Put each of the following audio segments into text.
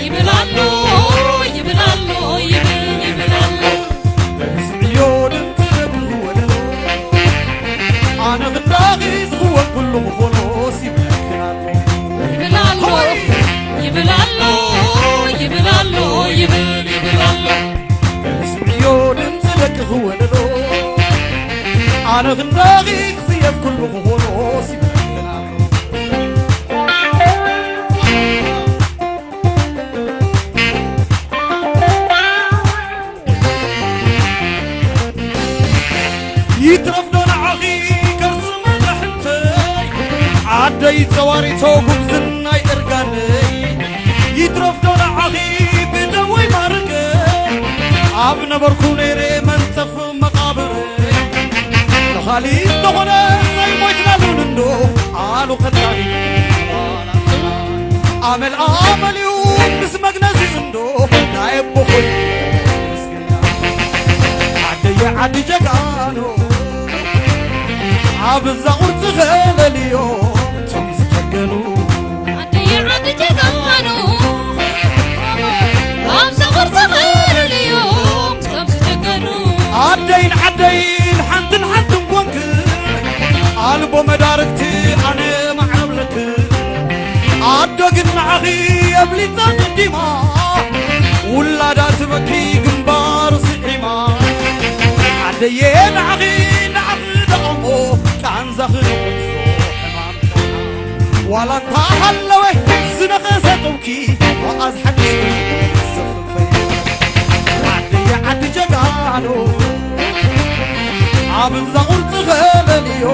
ይብል ኣሎ፣ ይብል ኣሎ፣ ይብል፣ ይብል ኣሎ። ስምዕዮ ድምፂ ደቂ ወለሎ፣ ኣነ ክንዳኺ ዝኽወል ኩሉ ምኾኖስ ይብለክን ኣሎ። ይብል ኣሎ፣ ሆይ! ይብል ኣሎ፣ ይብል ኣሎ፣ ይብል፣ ይብል ኣሎ። ስምዕዮ ድምፂ ደቂ ወለሎ፣ ኣነ ክንዳኺ ክፅየፍ ኩሉ ምኾኖስ ይብለክን ኣሎ። ይትረፍ ዶ ንዓኺ ከርሲ መዳሕንተይ፣ ዓደይ ጸዋሪቶ ጉብዝናይ እርጋነይ። ይትረፍ ዶ ንዓኺ ብደወይ ማርገ፣ ኣብ ነበርኩ ነይረ መንጸፍ መቓብረይ። ንኻሊእ እንተኾነ ዘይሞይትናሉን እንዶ ኣሉ ቀታሊ። ኣመል ኣመል እዩ ምስ መግነዚ እንዶ ናይ ኣቦ ኮይኑ። ኣደየ ዓዲ ጀጋኑ፣ ኣብዛ ቁርፂ ኸለልዮም ቶም ዝጀገኑ። ኣደየ ዓዲ ጀጋኑ፣ ኣብዛ ቁርፂ ኸለልዮም ቶም ዝጀገኑ። ኣደይን ዓደይን ሓንትን ሓንትን ኮንክ፣ ኣልቦ መዳርግቲ ኣነ ማዕረብለክ። ኣዶ ግን ንዓኺ የብሊጻ ቅዲማ፣ ውላዳ ትበኪ ግንባር ስዒማ። ኣደየ ንዓኺ፣ ንዓኺ ደኣሞ ቃንዛኺ ንኹንሶ ሕማም። ዋላ እንታ ሃለወ ዝነኸሰ ጥውኪ፣ መኣዝ ሓድሽ ዓደየ ዓዲ ጀጋኑ፣ ኣብዛ ቁርፂ ኸለልዮ።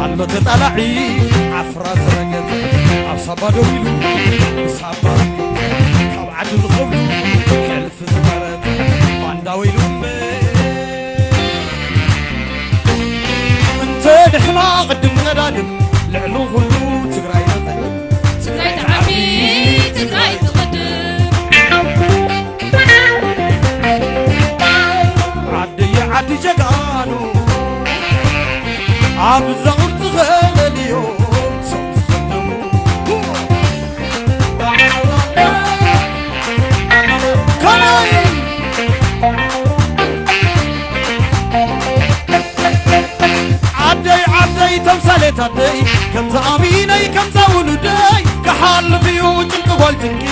ኣልመ ተጣላዒ ዓፍራ ዝረገጸ፣ ኣብ ሳባ ደው ኢሉ ብሳባ ካብ ዓዲ ዝኸብዱ ሕልፊ ዝመረጸ ባንዳ ወይሉ እምበር። እንተ ንሕና ቅድም ቀዳድም ልዕሊ ኩሉ ትግራይ ነቐድም። ትግራይ ትዓቢ፣ ትግራይ ትቕድም። ዓደየ ዓዲ ጀጋኑ፣ ኣብዛ ቁርፂ ዘለልዮ ሰብ ዝኸደሙ። ከመይ? ዓደይ ዓደይ ተምሳሌት ኣደይ፣ ከምዛ ኣሚነይ ከምዛ ውሉደይ፣ ክሓልፍ እዩ ጭንቂ ጓል ጭንቂ፣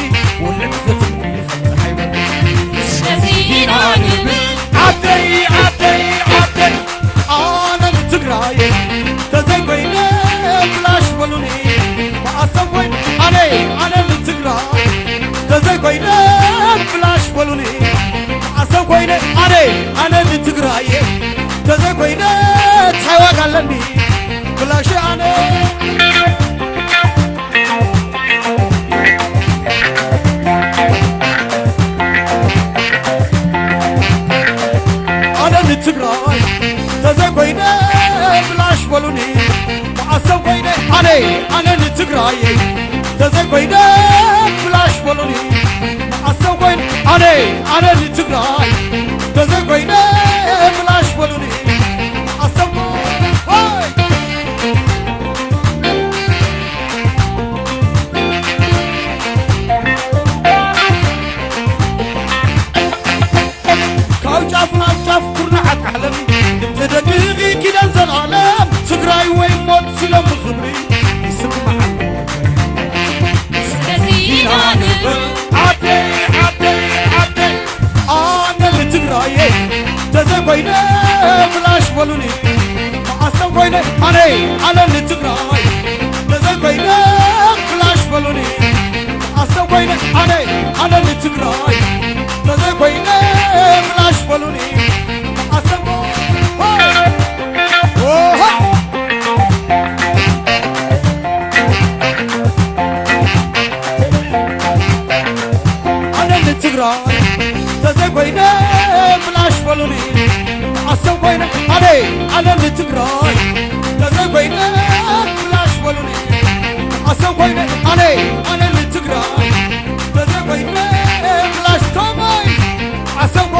ውልዕ ዘትንቢ ከም ፀሓይ በርቂ። ስለዚ ኢና ንብል። ዓደይ ዓደይ ዓደይ፣ ኣነ ንትግራይ ተዘይኮይነ ብላሽ በሉኒ። መኣሰብ ኮይነ ኣነ፣ ኣነ ንትግራይ ተዘይኮይነ ብላሽ በሉኒ። መኣሰብ ኮይነ ኣነ፣ ኣነ ንትግራይ ተዘይኮይነ ታይ ዋጋ ኣለኒ ብላሽ ኣነ። ኣነ ንትግራይ ተዘይኮይነ ብላሽ በሉኒ። መኣሰብ ኮይነ ኣነ፣ ኣነ ንትግራይ ተዘይኮይነ ብላሽ በሉኒ። መኣሰብ ኮይነ ኣነ፣ ኣነ ንትግራይ ተዘይኮይነ ብላሽ በሉኒ። መኣሰብ ሆይ! ካብ ጫፍ ናብ ጫፍ ኩርናዓት ዓለም፣ ድምፂ ደቅኺ ኪዳን ዘላለም፣ ትግራይ ወይ ሞት ስሎም ብኽብሪ ይስማዓኒ። ስለዚ ኢና ንብል። ዓደይ፣ ዓደይ፣ ዓደይ፣ ኣነ ንትግራየ ተዘይኮይነ ብላሽ በሉኒ። መኣሰብ ኮይነ ኣነ፣ ኣነ ንትግራይ ተዘይኮይነ ብላሽ በሉኒ። መኣሰብ ኮይነ ኣነ፣ ኣነ ንትግራይ ተዘይኮይነ ብላሽ በሉኒ። መኣሰብ ኦሆ! ኣነ ንትግራይ ተዘይኮይነ ብላሽ በሉኒ። መኣሰብ ኮይነ ኣነ፣ ኣነ ንትግራይ ተዘይኮይነ ብላሽ በሉኒ። መኣሰብ ኮይነ ኣነ፣ ኣነ ንትግራይ ተዘይኮይነ ብላሽ ከመይ መኣሰብ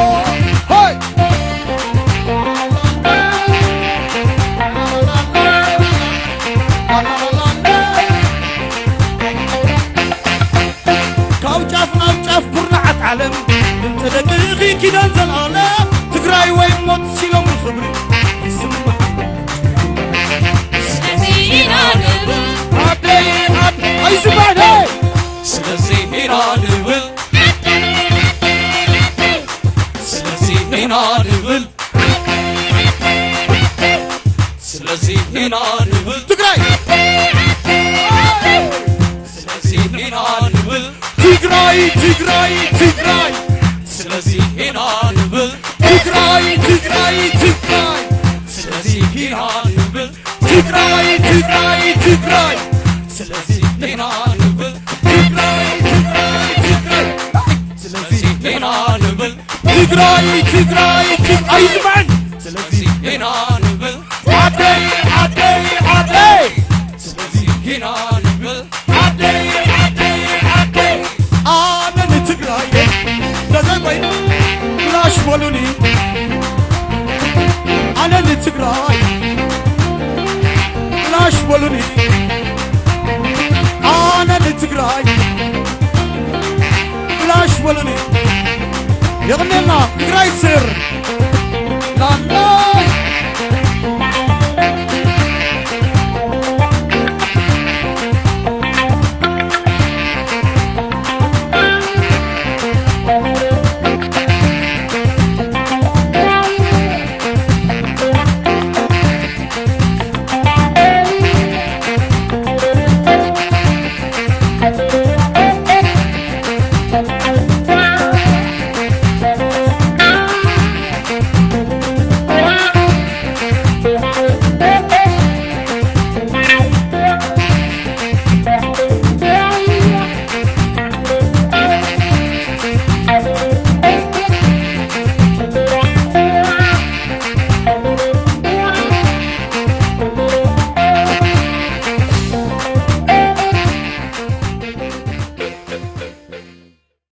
ዘላለም ትግራይ ወይ ሞት ሲሎም ክብሪ ይስማዕ። ስለዚ ኢና ንብል ዓደይ ዓደይ ኣይስማዕን ስለዚ ኢና ንብል ስለዚ ኢና ንብል ስለዚ ኢና ንብል ትግራይ ስለዚ ኢና ንብል ትግራይ ትግራይ ትግራይ ስለዚ ኢና ንብል ትግራይ ትግራይ ትግራይ ስለዚ ኢና ንብል ትግራይ ትግራይ ትግራይ ስለዚ ኢና ንብል ትግራይ ትግራይ ትግራይ ስለዚ ኢና ንብል ትግራይ ትግራይ ትግራይ ኣይስማዕን ስለዚ ኢና ንብል ዓደይ ዓደይ ዓደይ ስለዚ ኢና ንብል ዓደይ ዓደይ ዓደይ ኣነ ንትግራይ ገዛይ ወይ ክላሽ በሉኒ ኣነ ንትግራይ ክላሽ በሉኒ ኣነ ንትግራይ ክላሽ በሉኒ የቕኔልና ትግራይ